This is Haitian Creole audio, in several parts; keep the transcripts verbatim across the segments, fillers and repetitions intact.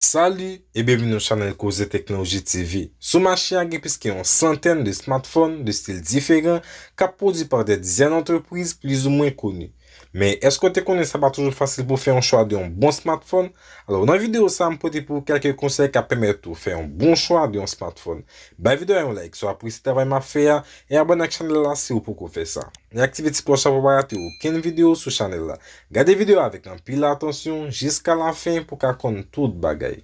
Salut e byenvini nan chanèl Koze Teknoloji T V. Sou mache a gen plis ke yon santèn de smartphone de stil diferan k ap pwodui pa dè dizèn antrepriz plizoumwen koni. Men èske w te konnen sa pa toujou fasil pou w fè yon chwa de yon bon smartphone? Alò, nan videyo sa a, m pote pou ou kèlke konsèy k ap pèmèt ou fè yon bon chwa de yon smartphone. Bay videyo a yon like si w apresye travay m ap fè a, e abòne ak chanèl la si w poko fè sa. E aktive ti klòch la pou w pa rate okenn videyo sou chanèl la. Gade videyo a avèk anpil atansyon jiska lafen pou w ka konn tout bagay.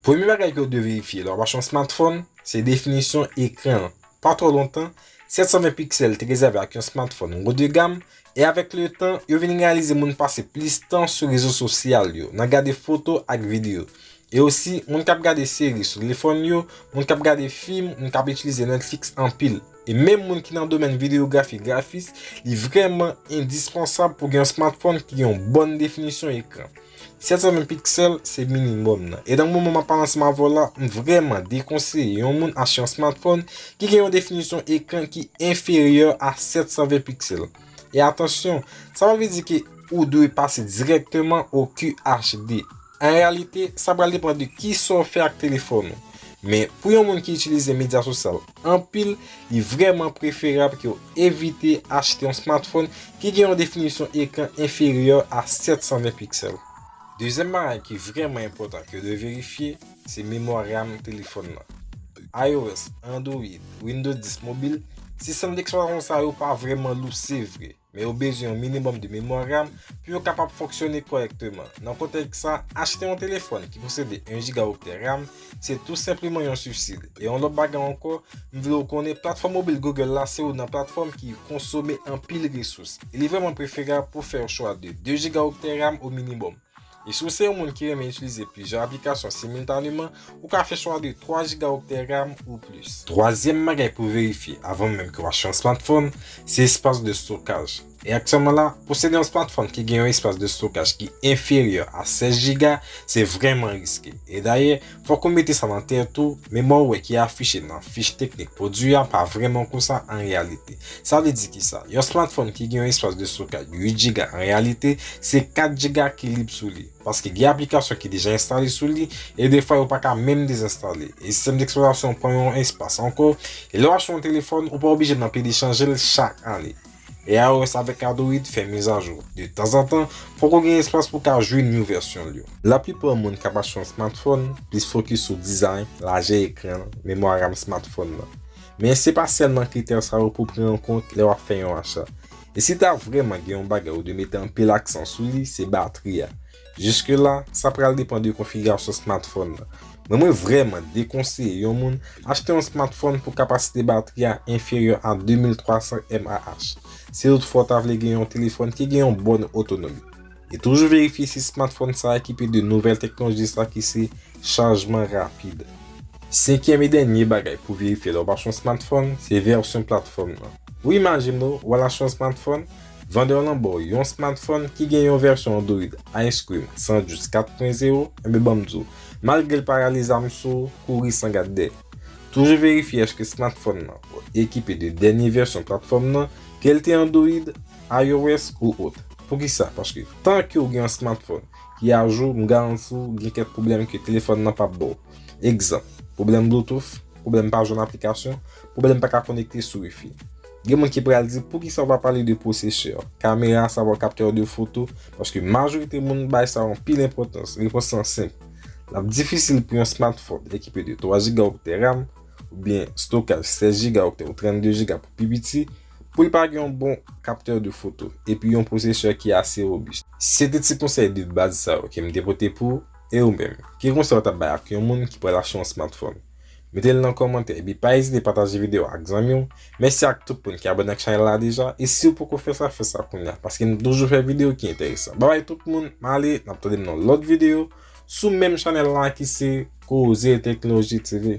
Premye bagay ke w dwe verifye lè w ap achte yon smartphone, se definisyon ekran an. Pa twò lontan, sèt san ven piksèl te rezève ak yon smartphone wo de gam, e avèk letan, yo vin reyalize moun pase plis tan sou rezo sosyal yo, nan gade foto ak videyo. E osi, moun k ap gade seri sou telefòn yo, moun k ap gade fim, moun k ap itilize Netflix anpil. E menm moun ki nan domèn videyografi grafis, li vrèman endispansab pou gen yon smartphone ki gen yon bòn definisyon ekran. Sèt san ven piksèl se minimòm nan. E nan moman m ap pale ansanm avè w la, m vrèman dekonseye yon moun achte yon smartphone ki gen yon definisyon ekran ki enferyè a sèt san ven piksèl. E atansyon, sa pa vle di ke ou dwe pase dirèkteman o Q H D. An reyalite, sa pral depann de kisa w fè ak telefòn ou. Men, pou yon moun ki itilize medya sosyal anpil, li vrèman preferab ke w evite achte yon smartphone ki gen yon definisyon ekran enferyè a sèt san ven piksèl. Dezyèm bagay ki vrèman enpòtan ke w dwe verifye, se memwa RAM telefòn nan. iOS, Android, Windows dis mobil, sistèm deksplwatasyon sa yo pa vrèman lou, se vre, men yo bezwen yon minimòm de memwa RAM pou yo kapab fonksyone kòrèkteman. Nan kontèks sa, achte yon telefòn ki posede en jigaoktè RAM, se tou senpleman yon sibsid. E yon lòt bagay ankò, m vle w konnen, platfòm mobil Google la se youn nan platfòm ki konsome anpil resous. E li vrèman preferab pou fè yon chwa de de jigaoktè RAM o minimòm. E si w se yon moun ki renmen itilize plizyè aplikasyon similtaneman, ou ka fè chwa de twa jigaoktè RAM ou plis. Twazyèm bagay pou verifye avan menm ke w achte yon smartphone, se espas de stokaj. E aktyèlman la, posede yon smartphone ki gen yon espas de stokaj ki enferyè a sèz jiga, se vrèman riske. E dayè, fòk ou mete sa nan tèt ou, memwa ou wè ki afiche nan fich teknik pwodui a pa vrèman konsa an reyalite. Sa vle di kisa? Yon smartphone ki gen yon espas de stokaj uit jiga an reyalite, se kat jiga ki lib sou li. Paske gen aplikasyon ki deja enstale sou li, e defwa yo pa ka menm dezenstale. E sistèm deksplwatasyon pran yon espas ankò, e lè w achte yon telefòn, ou pa oblije nan pede chanje l chak ane. E iOS avèk Android fè mizajou. De tanzantan, fòk ou gen espas pou w ka jwenn yon vèsyon l yo. Laplipa moun k ap achte yon smartphone plis fokis sou dizayn, lajè ekran l, memwa RAM smartphone nan. Men se pa sèlman kritè sa yo pou pran an kont lè w ap fè yon acha. E si ta vrèman gen yon bagay ou dwe mete anpil aksan sou li, se batri a. Jiske la, sa pral depann de konfigirasyon smartphone nan. Men mwen vrèman dekonseye yon moun achte yon smartphone pou kapasite batri a enferyè a de mil twa san mAh. Si toutfwa w ta vle gen yon telefòn ki gen yon bòn otonomi. E toujou verifye si smartphone sa ekipe de nouvèl teknoloji sa ki se chajman rapid. Senkyèm e dènye bagay pou verifye lè w ap achte yon smartphone, se vèsyon platfòm nan. Ou imajine w, w al achte yon smartphone, vandè w lan ba w yon smartphone ki gen yon vèsyon Android Ice Cream san dous kat pwen zewo, enben ban m di w, malgre l pa rale zam sou ou, kouri san gad dèyè. Toujou verifye èske smartphone nan ekipe de dènye vèsyon platfòm nan, ke l te Android, iOS ou ot. Poukisa? Paske tan ke w gen yon smartphone ki ajou, m garanti w gen kèk pwoblèm ke telefòn nan p ap ba w. Egzanp, pwoblèm Bluetooth, pwoblèm pa jwenn aplikasyon, pwoblèm pa ka konekte sou Wi-Fi. Gen moun ki pral di, poukisa w pa pale de pwosesè, kamera, sa va kaptè de foto, paske majorite moun bay sa yon pil enpòtans. Repons lan senp. L ap difisil pou yon smartphone ekipe de twa jigaoktè RAM, oubyen stokaj sèz jigaoktè ou trannde jiga pou pi piti, pou l pa gen yon bon kaptè de foto, epi yon pwosesè ki ase wobis. Se te ti konsèy de baz sa yo ke m te pote pou ou, e ou menm? Ki konsèy w t ap bay ak yon moun ki pral achte yon smartphone? Mete l nan kòmantè, epi pa ezite pataje videyo a ak zanmi w. Mèsi ak tout moun ki abòne ak chanèl la deja, e si w poko fè sa, fè sa kounye a, paske m toujou fè videyo ki enteresan. Babay tout moun, m ale, n ap tande m nan lòt videyo, sou menm chanèl la ki se Koze Teknoloji T V.